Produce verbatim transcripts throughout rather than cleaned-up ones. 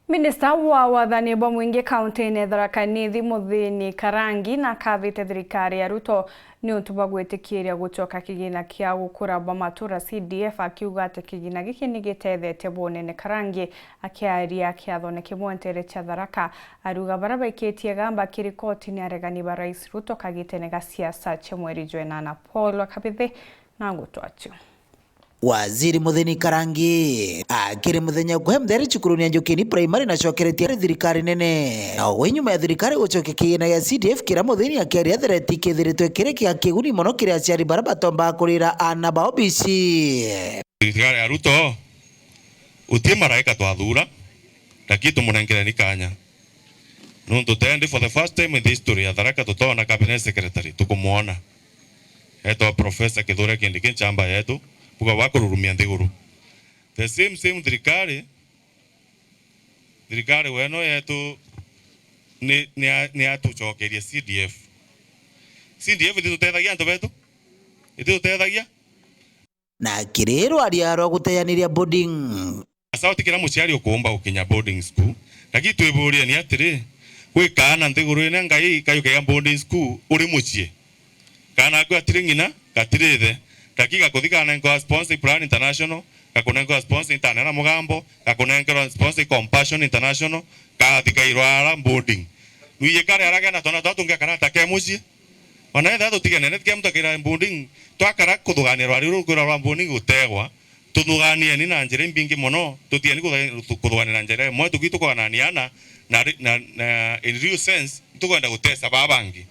Minista wa wathani bwa mwingi kaunti-ini ya Tharaka Nithi, Muthini Karangi, na akathite thirikari ya Ruto niuntu bwa gwitikiria gucoka kigina kia gukura bwa matura C D F, akiuga ati kigina giki ni gitethetie bunene. Karangi akiaria kiathone kimwe ntere cia Tharaka, aruga baria baikitie gamba kiri koti ni aregani ba Rais Ruto kagitene ga siasa cia mweri jwenana. Paul wa Kabithi na ngutwachu. Waziri Muthini Karangi akiri muthenya kwe mtheri cukuruni ya Njukini Primary nacokeretie ari thirikari nene. Na ugwe nyuma ya thirikari gucokia kigina gia C D F kiria Muthini akiaria thereti kithiritwe kiri kia kiguni mono kiri aciari baria batombaga kurira aana bao bici. Thirikari ya Ruto, uti maraika twathura, lakini tumurenkereni kanya. Nuntu tendi for the first time in the history ya Tharaka tutona cabinet secretary, tukumwona. Etwa Professor Kithure Kindiki, nchamba yetu, buga bwa kururumia nthiguru. The same, same thirikari, thirikari weno yetu ni, ni, ni atucokerie C D F. C D F ititutethagia antu betu? Ititutethagia? Na kiri rwaria rwa guteyaniria boarding. Sawa, ti kira muciari ukuumba gukinya boarding school, lakini twiburieni atiri, gwi kaana nthiguru ino Ngai kayukagia boarding school uri mucii? Kaana aku gatiri ng'ina, gatiri ithe, lakini gakuthi kanenkerwa sponsor i Plan International, gakunenkerwa sponsor i Ntanera Mugambo, gakunenkerwa sponsor i Compassion International, gathi kairwara boarding. Nuiye kari aragena twana twa tungi akara ta ke mucii? Ona ethira tutiganene, tikia muntu akira boarding, twakara kuthugania rwari ruru kwira rwa boarding gutegwa, tuthuganieni na njira imbingi mono, tutieni kuthu-, kuthuganira njira imwe, tuki tukuganania na, na, na, na in real sense, tukwenda gutesa baa bangi.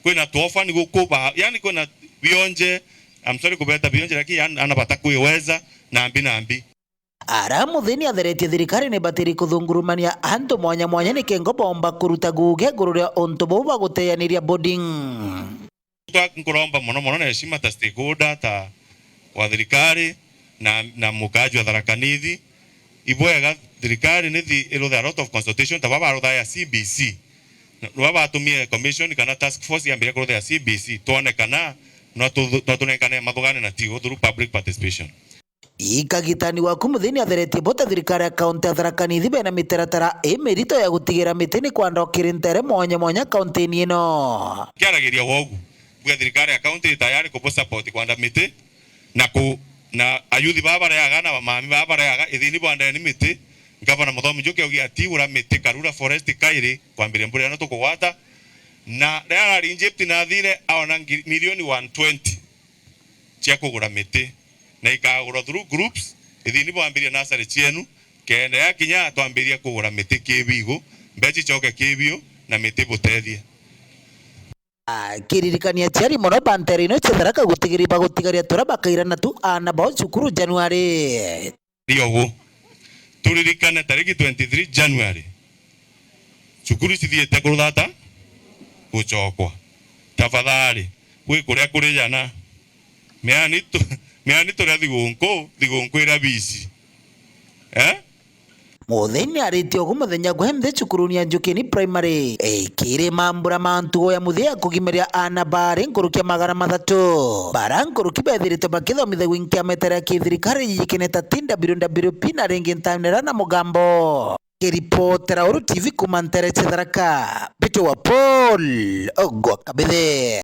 Kwina tuofa ni gukuba, yani kwina bionje, I'm sorry kubeta bionje, lakini yani ana bata kwiweza, nambi nambi. Ara Muthini atheretie thirikari ni batiri kuthungurumania antu mwanya mwanya ni kengo bomba kuruta guge iguru ria untu buu bwa guteyaniria boarding. Twa-, nkuromba mono mono na heshima ta stakeholder, ta wa thirikari na, na mukaji wa Tharaka Nithi, ibwega thirikari nithi iruthe a lot of consultation, ta baba arutha ya C B C. Rwa batumie commission kana task force yambire kurutha ya C B C, twone kana no tu-, no tunenkane mathugane na tigo through public participation. Ikagitani waku Muthini atheretie bo ta thirikari ya kaunti ya Tharaka Nithi bena mitaratara imirito ya gutigira miti ni kwanda ukiri ntere mwanya mwanya kaunti-ini ino. Kiaragiria wogu, mbuga thirikari ya kaunti i tayari kubu support kwanda miti na ku-, na ayuthi baa bareaga na bamami baa bareaga ithini bwandeni miti. Ngavana Muthomi Njuki augi atiura miti Karura Forest kairi kwambiria mbura ino tukugwata, na riria arari Egypt nathire aona ngiri, milioni one twenty cia kugura miti, na ikagurwa through groups, ithini bwambirie nasari cienu, kenda yakinya twambirie kugura miti kibigu, mbeca icoke kibiu na miti butethie. Akiririkania aciari mono ba ntere ino cia Tharaka gutigiri bagutigaria turia bakairana tu aana bao cukuru Januari. Rio gu. Turirikane tariki twenty-three January. Cukuru cithiite kuruthata gucokwa. Tafadhali, gwi kuria kuri jana. Miani tu-, miani turia thigunku, thigunku iria bici. Eh? Muthini aritie ugu muthenya gwe nthi cukuruni ya Njukini Primary, ikiri mambura ma ntugo ya muthia ya kugimeria aana bari nkuruki ya magana mathatu, bara nkuruki bethiritwe bakithomithagua nkiama itari ya kithirikari yijikene ta T W W P na ringi Ntanera na Mugambo. Kiripotera Uru T V kuma ntere cia Tharaka, Peter wa Paul Ogwa Kabithe.